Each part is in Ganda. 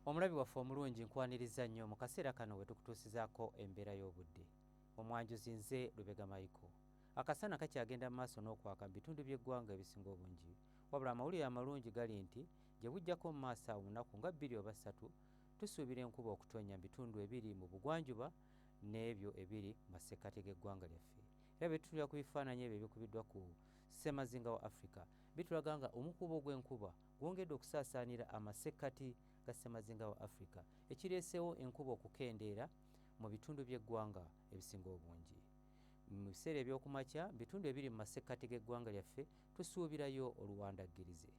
Omulabi waffe omulungi, nkwaniriza nnyo mu kaseera kano we tukutuusizaako embeera y'obudde. Omwanjuzi nze Lubega Michael. Akasana kakyagenda mu maaso n'okwaka mu bitundu by'eggwanga ebisinga obungi, wabula amawulire amalungi gali nti gye bujjako mu maaso awo mu nnaku nga 2 oba 3 tusuubira enkuba okutonnya mu bitundu ebiri mu bugwanjuba n'ebyo ebiri mu masekkati g'eggwanga lyaffe. Era bwe tutunulira ku bifaananyi ebyo ebikubiddwa ku ssemazinga wa Africa, bitulaga nga omukuubo gw'enkuba gwongedde okusaasaanira amasekkati ga ssemazinga wa Africa, ekireeseewo enkuba okukendeera mu bitundu by'eggwanga ebisinga obungi. Mu biseera eby'okumakya, mu bitundu ebiri mu masekkati g'eggwanga lyaffe tusuubirayo oluwandaggirize.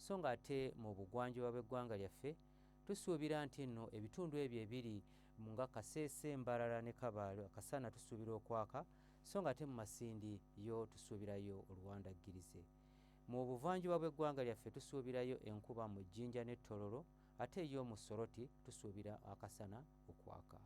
So nga ate mu bugwanjuba bw'eggwanga lyaffe tusuubira nti nno ebitundu ebyo ebiri nga Kasese, Mbarara ne Kabale akasana tusuubira okwaka, so nga ate mu Masindi yo tusuubirayo oluwandaggirize. Mu buvanjuba bw'eggwanga lyaffe tusuubirayo enkuba mu Jinja ne Tororo, ate yo mu Soroti tusuubira akasana okwaka.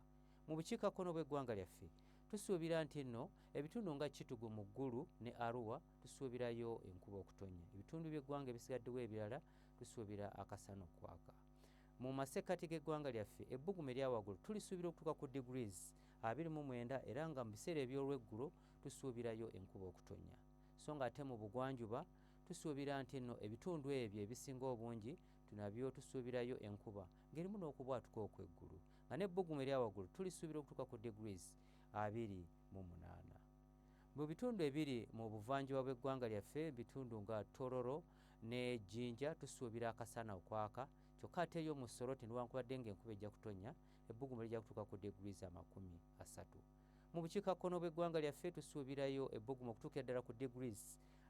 Mu bukiikakkono bw'eggwanga lyaffe tusuubira nti nno ebitundu nga Kitugu mu Ggulu ne Arua tusuubirayo enkuba okutonnya. Ebitundu by'eggwanga ebisigaddewo ebirala tusuubira akasana okwaka. Mu masekkati g'eggwanga lyaffe ebbugumu erya waggulu tulisuubira okutuuka ku degrees 29, era nga mu biseera eby'olweggulo tusuubirayo enkuba okutonnya. So nga ate mu bugwanjuba tusuubira nti nno ebitundu ebyo ebisinga obungi nabyo tusuubirayo enkuba ng'erimu n'okubwatuka okw'eggulu, nga n'ebbugumu erya waggulu tulisuubira okutuuka ku degrees 28. Mu bitundu ebiri mu buvanjuba bw'eggwanga lyaffe, bitundu nga Tororo ne Jinja, tusuubira akasana okwaka, kyokka ate yo mu Soroti newankubadde ng'enkuba ejja kutonnya, ebbugumu lijja kutuuka ku degrees 30. Mu bukiikakkono bw'eggwanga lyaffe tusuubirayo ebbugumu okutuukira ddala ku degrees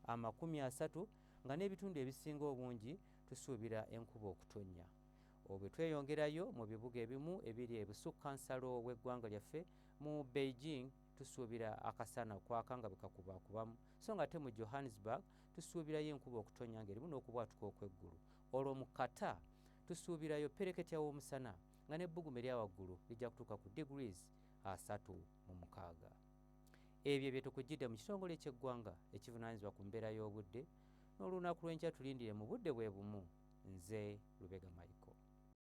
30, nga n'ebitundu ebisinga obungi tusuubira enkuba okutonnya. Obwe tweyongerayo mu bibuga ebimu ebiri ebusukka nsalo w'eggwanga lyaffe, mu Beijing tusuubira akasana okwaka nga bwe kakubakubamu, so nga ate mu Johannesburg tusuubirayo enkuba okutonnya ng'erimu n'okubwatuka okw'eggulu. Olwo mu Qatar tusuubirayo pereketya w'omusana, nga n'ebbugumu erya waggulu lijja kutuuka ku degrees 36. Ebyo bye tukujjidde mu kitongole ky'eggwanga ekivunaanyizibwa ku mbeera y'obudde. N'olunaku lw'enkya tulindire mu budde bwe bumu. Nze Lubega Michael.